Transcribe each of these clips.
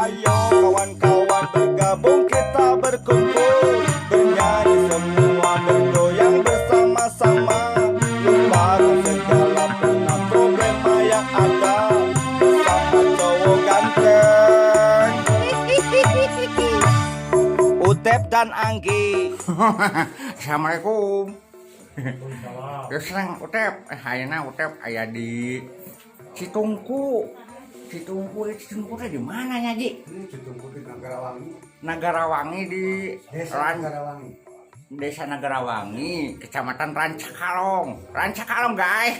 Ayo kawan-kawan bergabung, kita berkumpul, bernyanyi semua, bergoyang bersama-sama. Lupakan segala penat problema yang ada bersama cowok ganteng Utep dan Anggi. Assalamualaikum. Ya senang Utep, ayeuna Utep aya di Citungku. Citungku, Citungku teh di mana nya, Ji? Citungku di Nagarawangi. Nagarawangi di Desa Nagarawangi. Desa Nagarawangi, Kecamatan Rancakalong. Rancakalong, guys.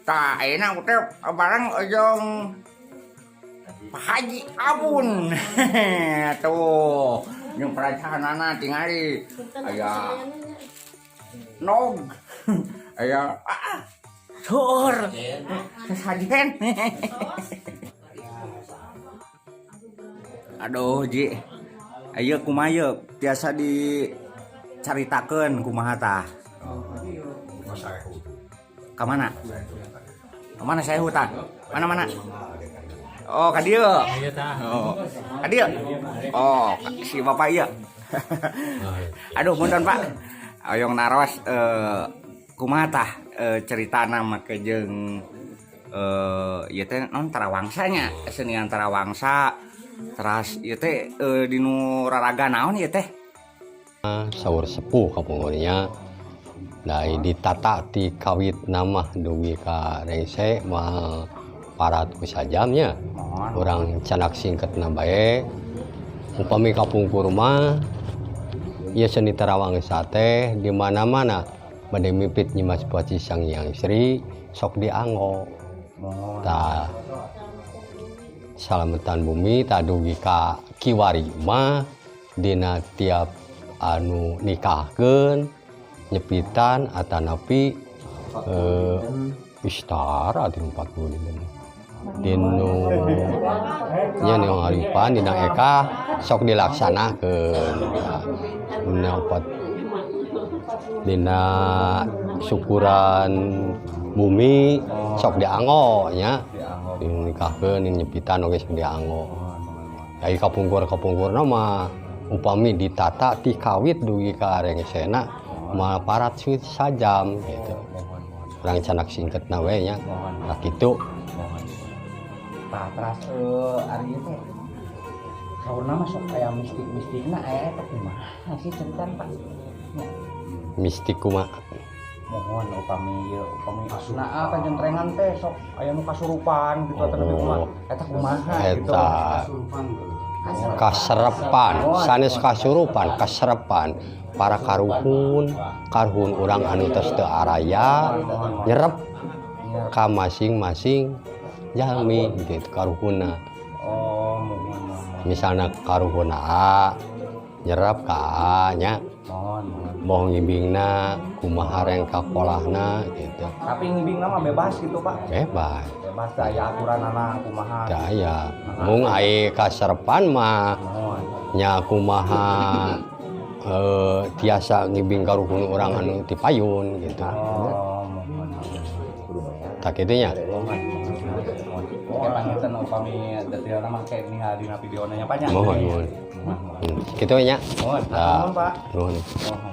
Tah, ayeuna Utep bareng jeung Pak Haji Abun. Tuh, jeung perancanganana tingali. Aya nog. Aya seur. Sesajen. Aduh, Ji. Ayo kumaha ieu biasa dicaritakeun kumaha tah? Ka mana? Ka mana saya hutan? Mana mana? Oh, ka dieu. Oh, ka dieu. Oh, si bapak ieu. Aduh, punten, Pak. Hoyong naros kumaha tah ceritana make jeung ieu teh non Tarawangsa nya, kesenian Tarawangsa. Teras ieu teh dinu raraga naon ieu teh? Saur sepuh kapungkurnya. Da ditata ti kawit nama dugi ka rengse moal parat ku sajamnya. Mohon. Urang canak singketna bae. Upami kapungkur mah ieu seni Tarawangsa teh di mana-mana bade mipit Nyimas Poci Sang Hyang Sri sok dianggo. Mohon. Tah, salametan bumi tah dugi ka kiwari mah dina tiap anu nikahkeun, nyepitan atanapi istara di 40 dinten dinu nya nu ngaripan dina eka sok dilaksanakeun. Dina opat dina syukuran bumi sok dianggo nya, dinikahkeun, nyepitan oge sok dianggo. Ai kapungkur-kapungkurna mah upami ditata ti kawit dugi ka rengsena moal parat sajam gitu. Urang canak singketna we nya. Nah, kitu. Tah, teras ari ieu teh saurna mah sok aya mistik-mistikna, aya eta kumaha sih ceritana, Pak? Mistik kumaha? Mohon, upami ieu upami nah kanjentrengan teh sok aya nu kasurupan gitu atau lebih kumaha eta kumaha gitu. Eta kaserepan, sanes kasurupan, kaserepan para karuhun, karuhun urang anu tos teu araya nyerep ka masing-masing jalmi gitu karuhunna. Oh, mohon mohon. Misalnya karuhunna A nyerep ka A nya. Mohon mohon. Boh ngibingna kumaha rengka kolahna gitu. Tapi ngibingna mah bebas gitu, Pak? Bebas. Bebas, teu aya aturanana kumaha? Teu aya. Mung ai kaserepan mah Mohon. Nya kumaha tiasa ngibing karuhun urang anu ti payun gitu. Oh, mohon. Tah, kitu nya. Mohon mohon. Oke, panginten upami detailna mah kayak ningali dina videona nya, Pak, nya. Mohon mohon. Mohon mohon. Kitu nya. Mohon. Tah. Mohon, Pak. Nuhun. Mohon.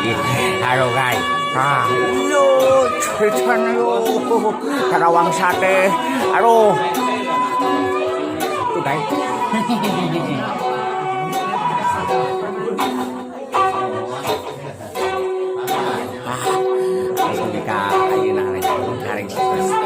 Halo guys. Ah, yo, ceritana yo. Tarawangsa teh. Aduh. Tuh guys. Ah, langsung ka ayeuna garing.